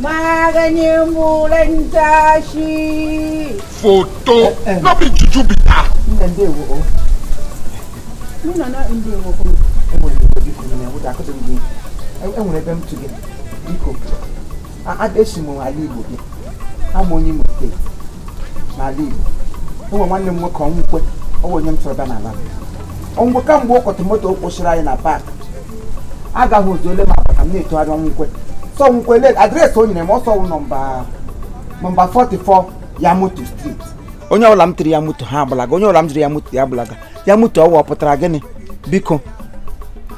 Maganin buran tashi. Photo. No be juju be that. Nne, ndewo o. Nuna na ndewo kuma. Enwere ebe, biko, nne, ụda akụdị m gị. Enwere ebe m tụ gị, biko. Esi m ala Igbo bịa, ama onye Imo Steeti n'ala Igbo. Enwere nwanne m nwoke Ọnwụkwe, ọ bụ onye m tụrụ bịa n'ala m. Ọnwụkwe, kamgbe ụkọtụ moto kwụsịrị anyị na park, agaghị ụzọ ole m abata, m na-etogharị Ọnwụkwe. So Ọnwụkwe le address o nyere m ọsọ wụ nọmba 44 Yamutu Street. Onye ọbụla m tiri ya moto, ha agbalaga. Onye ọbụla m jiri ya moto, ya agbalaga. Ya moto ọwa ọ pụtara gịnị? Biko,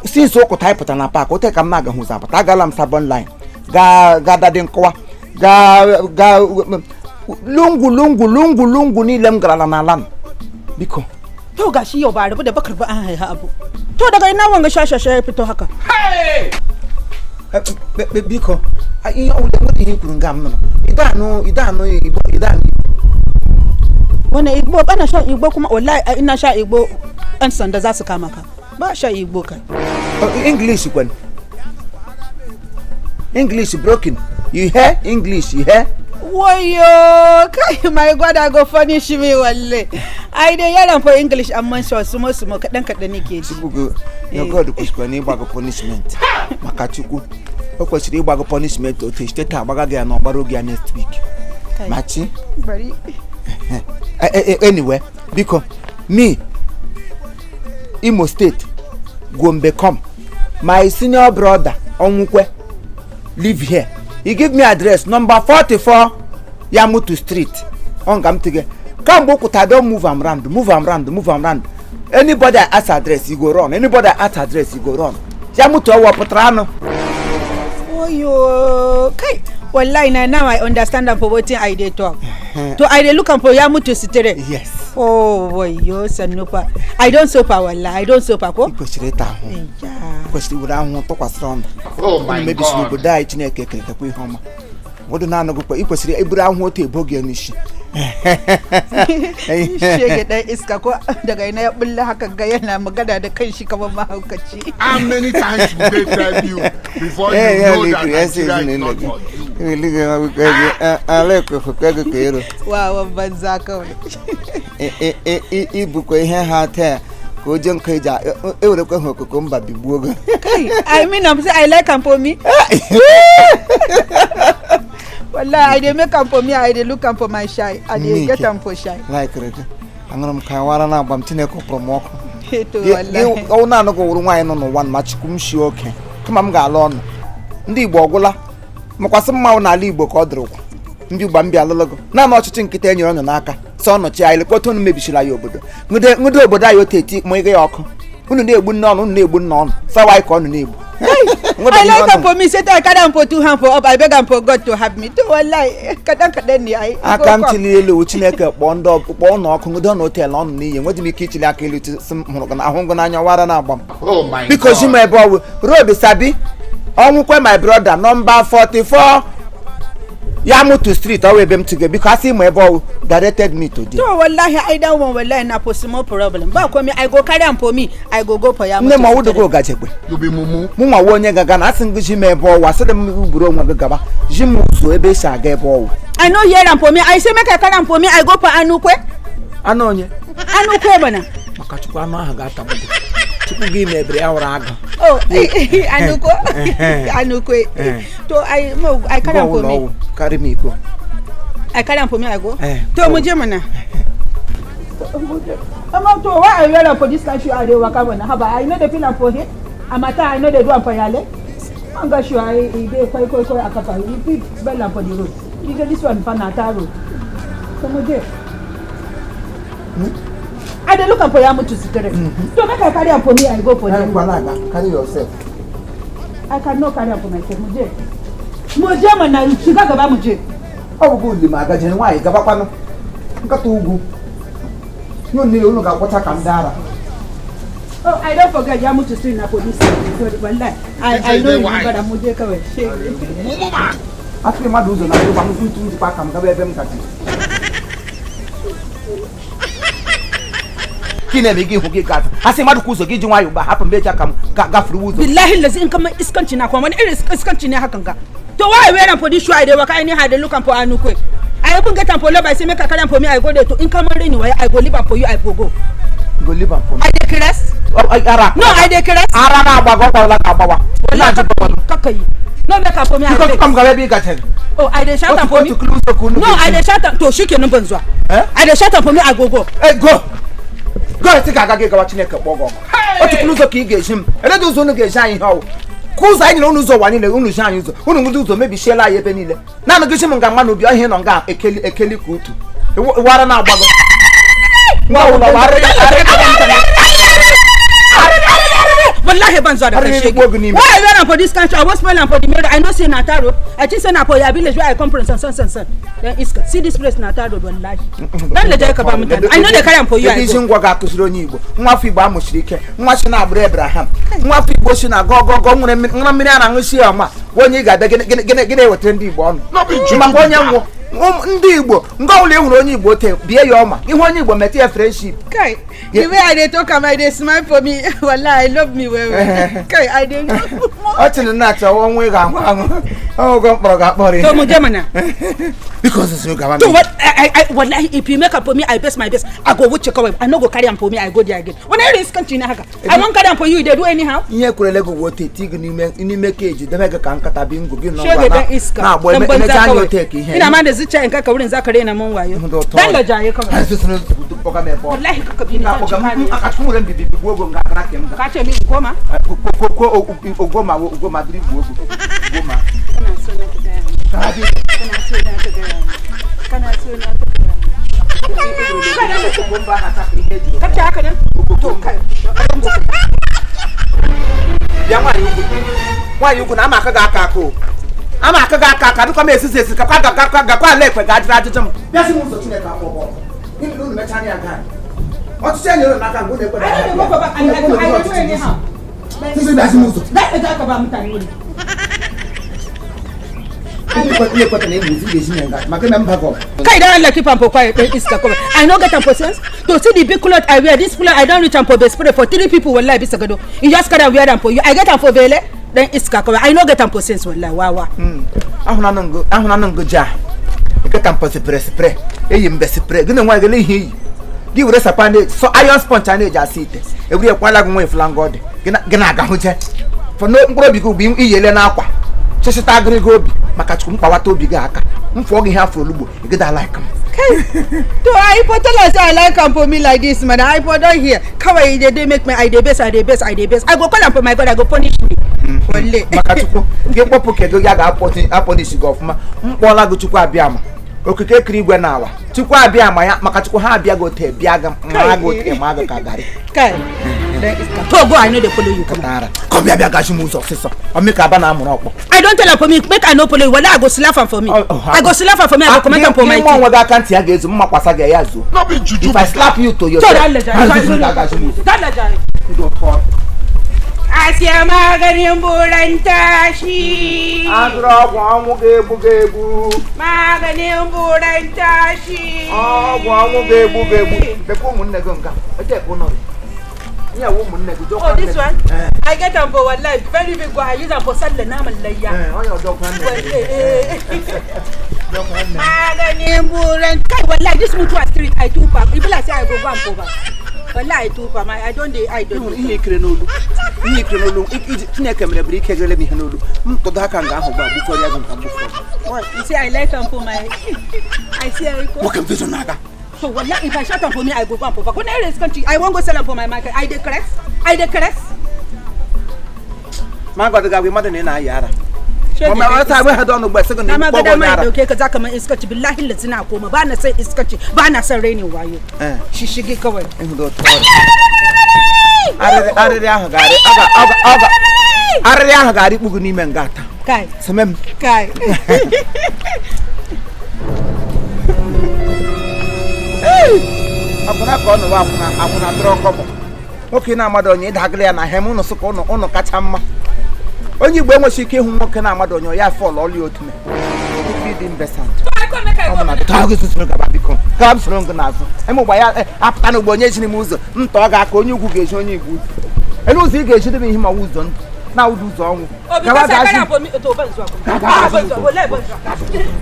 since ụkụta anyị pụtara na park ote ka m na-agaghị ụzọ apụta. Agala m Sabon Line, gaa gaa Dadị Nkọwa, gaa gaa lungu lungu lungu lungu niile m garala n'ala m, biko. To gashi yau ba rabu da Bakar ba, an haiha abu. To daga ina wanga shashasha ya fito haka? Biko, ihe ọbụla nwere ihe i kwuru nga m nụrụ. Ide anụ, ide anụ Igbo, ide anụ Igbo. Wannan Igbo bana shan Igbo kuma wallahi ina sha Igbo, 'yan sanda za su kama ka. Ba sha Igbo kai. Oh, English kwen, English broken, you hear English, you hear? Wayo kai, my God, I go punish me walle. I dey hear am for English, amma so small small, kaɗan kaɗan nake ji. Chukwu gị, your God kwesịkwara na ịgba gị punishment. Maka Chukwu, o kwesịrị ịgba gị punishment otu site taa agbaga gị ya na ọgbara oge ya next week. Kai. Machi. Bari. Anyway, biko, me Imo State, Gombe come. My senior brother Onwukwe live here. He give me address, number 44 Yamutu Street. Ọ nga m tige kamgbe ụkwụta don move am round, move am round, move am round. Anybody I ask address, he go run. Anybody I ask address, he go run. Yamutu ọwọ pụtara anụ. Oyo kai, wallahi na now I understand am for wetin I dey talk. To I dey look am for Yamutu Sitere. Yes. Oh wayo, sannu fa. I don suffer, wallahi I don suffer ko. Ị kwesịrị ịta ahụhụ. Eya. Ị kwesịrị iwere ahụhụ tụkwasịrị ọnụ. Oh my Unu mebisiri God. obodo anyị. Chineke kerekekwa ihe ọma ụfọdụ na-anọgụkwa. Ị kwesịrị iburu ahụhụ otu ebo gị n'isi. Shege dan iska ko daga ina ya bulla haka ga yana magana da kanshi kamar mahaukaci. How many times will they tell you before you know that Nigeria is not for you? Wawan banza kawai. Ibukwa ihe ha taa ka o jee nkụ eji ewerekwa ha okoko mba bigbuo gị. Kai, I mean am say I like am for me. Wallahi I dey make am for me, I dey look am for my shy. I dey get am for shy. Laikiri gị aṅụrụ m ka wara na agba m. Chineke kpọrọ m ọkụ. To wallahi. Ọwụ naanị gị wụrụ nwaanyị nọ n'ụwa ma Chukwu m shi oke kama m ga-alụ ọnụ ndị Igbo ọgwụla makwasị mmanwụ n'ala Igbo ka ọ dịrịkwa ndị Igbo mbịa alụlụ gị. Naanị ọchịchị nkịta e nyere ọnụ n'aka sọ ọnọchi anyị. Lekọta unu mebisiri anyị obodo, ṅụde obodo anyị otu eti ma ịga ya ọkụ. Unu na-egbu nne ọnụ, unu na-egbu nna ọnụ, sawa anyị ka ọnụ na-egbu. I like am for me say I carry am for two hand for up. I beg am for God to have me. To wallahi kaɗan kaɗan ne ai. Aka m chili elu, Chineke kpọọ ndị kpọọ ụnụ ọkụ, ṅụde ọnụ hotel ọnụ n'iyi. Enweghị m ike ichili aka elu sị m hụrụ gị na ahụ gị n'anya wara na-agba m. Oh my Biko, God. zi m ebe ọwụ road sabi Ọnwụkwe, my brother, nọmba 44 Yamutu Street, ọwụ ebe m tụgo. Biko, asị ịma ebe ọwụ directed me to there. To wallahi ai that one wallahi na for small problem. Ba komai, I go carry am for me. I go go for Yamutu. Nne m, ọwụdogo gajekwe. You be mumu. Mụ nwa onye gaga na asị m gị ji m ebe ọwụ, asịrị m ugboro onwe gị gaba ji m ụzọ ebe esi aga ebe ọwụ. I no hear am for me. I say make I carry am for me. I go for Anukwe. Anụ onye? Anukwe bana. Maka Chukwu, anụ ahụ ga-atagbu gị. Chukwu gị mebiri ya wụrụ agụ. Oh, Anukwe. Anukwe. To I mo I carry am for me. Carry me go. I carry am for me, I go. Eh. To mu je mana. Amma to why I wear am for this kind shoe I dey waka mana? Haba, I no dey feel am for here. Amata, I no dey do am for yale. An ga shoe I e dey koi koi koi akapa. You fit smell am for the road. You get this one for na tar road. To mu je. I dey look am for Yamutu Sitere. To make I carry am for me, I go for there. Ngwa, carry yourself. I cannot carry am for myself. Mu je. Mu je mana, shiga gaba mu je. Ọ bụkwa uli ma agajere nwaanyị gabakwanụ nkata ugwu nye niile unu ga-akwọcha ka ndị ara. Oh, I don't forget Yamutu Street na police. Sorry, wallahi. I know remember that mu je kawai. Mumu man. Asịrị mmadụ ụzọ na ịgba m ntụ njikwa aka m gaba ebe m gaji ka ị na-eme gị ihu gị gaza asị mmadụ kwa ụzọ gị ji nwayọọ gba hapụ mgbe eji aka m gafuru ụzọ. Billahi lazi in kamar iskanci na kuma wani irin iskanci ne hakan ga. To why I wear am for this shoe I dey waka anyhow I dey look am for Anukwe. I even get am for love I say make I carry am for me I go there to income rain wire I go leave am for you I go go. You go leave am for me. I dey craze. Ara. No I dey craze. Ara na-agba gị ọgbawala ka agbawa. Kaka yi. No make am for me I Biko dey. come gaba ebe ị gacha. Oh I dey shout am for me. No I dey shout am to shikenan ban zuwa. Eh? I dey shout am for me I go go. Hey, go. Go esi ka aga gị gawa Chineke kpọọ gị ọkụ. Otu kwuru ụzọ ka ị ga-esi m. Eledo ụzọ unu ga-esi anyị ihe ọwụ. Ka ụzọ anyị nyere unu ụzọ ụwa niile unu zi anyị ụzọ. Unu nwụdo ụzọ mebichiela anyị ebe niile. Naanị gị si m nga mma n'obi ọhịa nọ nga ekeli ekeli ka utu. Iwara na-agbago. Nwa ụlọ arịrị Wallahi ban zuwa da Har kai ne shege. gbogu ni me. Why I wear am for this country? I wan spoil am for the mirror. I know say na Taro. I think say na for your village where I come from. San san san. Then Iska. See this place na Taro wallahi. Dan leje ka ba mutane. I know they carry am for you. I Kedu isi go. ngwa ga-akụziri onye Igbo nwa afọ Igbo amụchiri ike nwa si na agbụrụ Abraham nwa afọ Igbo si na gọgọgọ nwere nwa mmiri a na-aṅụ si ya ọma gwa onye ị ga-abịa gịnị ewetara ndị Igbo ọnụ No be juju maka onye be nwụ ndị Igbo nga ọbụla ị hụrụ onye Igbo te bie ya ọma ihu onye Igbo metụ ya friendship. Kai, the way I dey talk am, I dey smile for me. Wallahi, I love me well well. Kai, I dey. Ọ chịrị na achọ ọnwụ ị ga-anwụ anwụ ọgwụgwọ mkpọrọ ga-akpọrọ To mu je mana. Biko osisi gawa. To what? I wallahi, if you make am for me, I best my best. I go wuce kawai. I no go carry am for me. I go there again. Wani irin iskanci ne haka? I wan carry am for you. You dey do anyhow. Ihe kwerele gị wote eti gị n'ime keji debe gị ka nkata bingo gị nọ Shege dan iska. na-agba Dan banza emecha anya kawai. ote ka ihe Ina ma da zuciya in kaka wurin zaka rena mun wayo. Dan la jaye kawai. Wallahi kaka bi ni zan ci kare. Akachukwu mbibi gbuo ogo nga akara ke m ga Ka ce min goma? Ogoma ogoma dịrị gbuo ogo ogoma. Kana so na ka gaya min. Kana so na ka gaya min. Kana so na ka gaya min. Ka ce haka nan? To kai. Bịa nwaanyị ukwu nwaanyị ukwu na ama aka gị aka aka o ama aka gị aka aka dịkwa m esisi esi kakwa gakwa gakwa ala ekwe ga ajụrụ ajụjụ m bịa sị m ụzọ Chineke akpọ gị ọkụ n'ihi na unu mechaa anya gaa ọchịchị e nyere n'aka mgbe unu ekwere I no dey go for back. I dey do anyhow. Sisi bịa sị m ụzọ. Dan la jaye ka ba mutane wuri. Ndị ekweta na egwu ga-esi na nga maka ime mba gị ọkụ. Kai dan Allah keep am for quiet dan iska kawai. I no get am for sense. To see the big cloth I wear, this cloth I don reach am for bed spray for 3 people wallahi bisa gado. You just carry am wear am for you. I get am for belle dan iska kawai. I no get am for sense wallahi wawa. Ahụnanụ ngụ ji a eketa mpọ sipre sipre eyi mbe sipre gị na nwa gị ihe iyi gị were sapa so iron sponge a na-eji asa ite egwuri ekwala gị nwa efula nga ọ dị gị na-aga hụje fọnụ mkpụrụ obi gị ugbu iyele n'akwa chịchịta agịrịga obi maka Chukwu mkpawata obi gị aka m fụọ gị ihe afọ olugbo ịgịda like m. To I for tell am say I like am for me like this man. I for don hear. Kawai e dey make me I dey best I dey best I dey best. I go call am for my God I go punish me. Wallahi. Maka Chukwu gị mkpọpụ kedu ya ga-apọnishi gị ọfụma m kpọọla gị Chukwu abịa ma okike kiri igwe n'ala Chukwu abịa ma ya maka Chukwu ha abịa gị ote bịa gị ma gị ote ma gị ka garị. Kai. Dan iska. To go I no dey follow you come. Tara ka ọ bịa bịa gachi m ụzọ ọsịsọ ọmịka aba na-amụrụ ọkpọ. I don tell am for me make I no follow you. Wallahi I go slap am for me. I go slap am for me. I go comment am for my Gị mụọ team. onwe gị aka ntị ya ga-ezu mma kwasa gị ya zuo. No be juju If I be slap that. you to To yourself. dan la jaye. Dan la jaye. Asiya maganin buran tashi. Azụrụ ọgwụ ọnwụ ga-egbu gị egbu. Maganin buran tashi. Ọgwụ ọnwụ ga-egbu gị egbu. Bekwa ụmụnne gị nga. Eche ka ụnọ dị. Ihe wụ ụmụnne gị jọkwa Oh, this nne gị. one? I get am for wallahi very big one. I use am for sallah naman layya. Onye ọjọkwa nne gị. Jọkwa nne. Maganin buran kai wallahi this mutuwa street I too far. E be like say I go go am for back. Wallahi I too far. My I don dey I don Ịhụrụ dey. ihe ikiri n'olu ihe ikiri n'olu iji Chineke mere bụrụ ike gere m ihe n'olu m tụdo aka nga ahụ gba gbukọrọ ya gị nka mgbufọ. What? You see I like am for my I see I go. Nwoke m feso n'aka. So wallahi if I shout am for me I go go am for back. When I raise country I wan go sell am for my market. I dey correct. I dey correct. Ma agwa gị agwa mmadụ na ị na-ayị ara. Shege Ma dan ọ taa ha ọnụ gba sị gị na Na ma ga ịkpọ dama onye ya ara. dauke ka zaka man iskaci billahi lazi na koma ba na son iskaci ba na son rainin wayo. Eh. Shishigi kawai. Ịhụrụ otu ọrụ. Arịrị ahụ ga-arị ọ ga ọ ga ọ ga arịrị ahụ ga-arịkpu gị n'ime nga taa. Kai Seme m. kai. Akwụna ka ọ nụwa akwụna akwụna dịrị ọkọbọ. Nwoke na-amadụ onye ịdagịrị ya na hem ụnụ sị ka ụnụ ụnụ kacha mma. Onye Igbo enweghị ike ịhụ nwoke na-amadụ onye ya fọlụ ọlụ ya otu me. Ife dị mbesant. Ọ mụ na taa gị soro gaba biko. Ka m soro gị n'azụ. Eme ụgba ya apụta n'ugbo onye jiri m ụzọ ntọ ọ ga-aka onye ugwu ga-eji onye Igbo ụzọ. Elu ụzọ ị ga-eji debe ihe ma ụzọ ndụ. Na-awụdụ ụzọ ọnwụ. Oh, because I carry am for me to ban zuwa. Ah, ban zuwa, wallahi ban zuwa.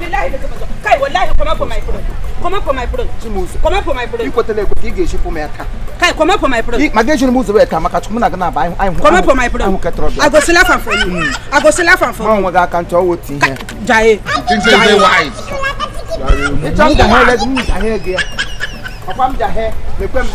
Billahi da ban zuwa. Kai, wallahi comot for my front. Comot for my front. Chimuzo. Comot for my front. Ikwetela ekwe ka ị ga-echipụ m ya taa. Kai, comot for my front. Ma ga-ejiri m ụzọ wee taa maka Chukwu mụ na gị na-aba anyị Comot for my front. ahụ ketọrọ bịa. I go slap am for you. I go slap am for Ma you. onwe gị aka ntị ọwụ otu ihe. Jaye. Think say they wise. Ịchọ m jahee gị, m jahee gị ya. Ọkwa m jahee, lekwe m.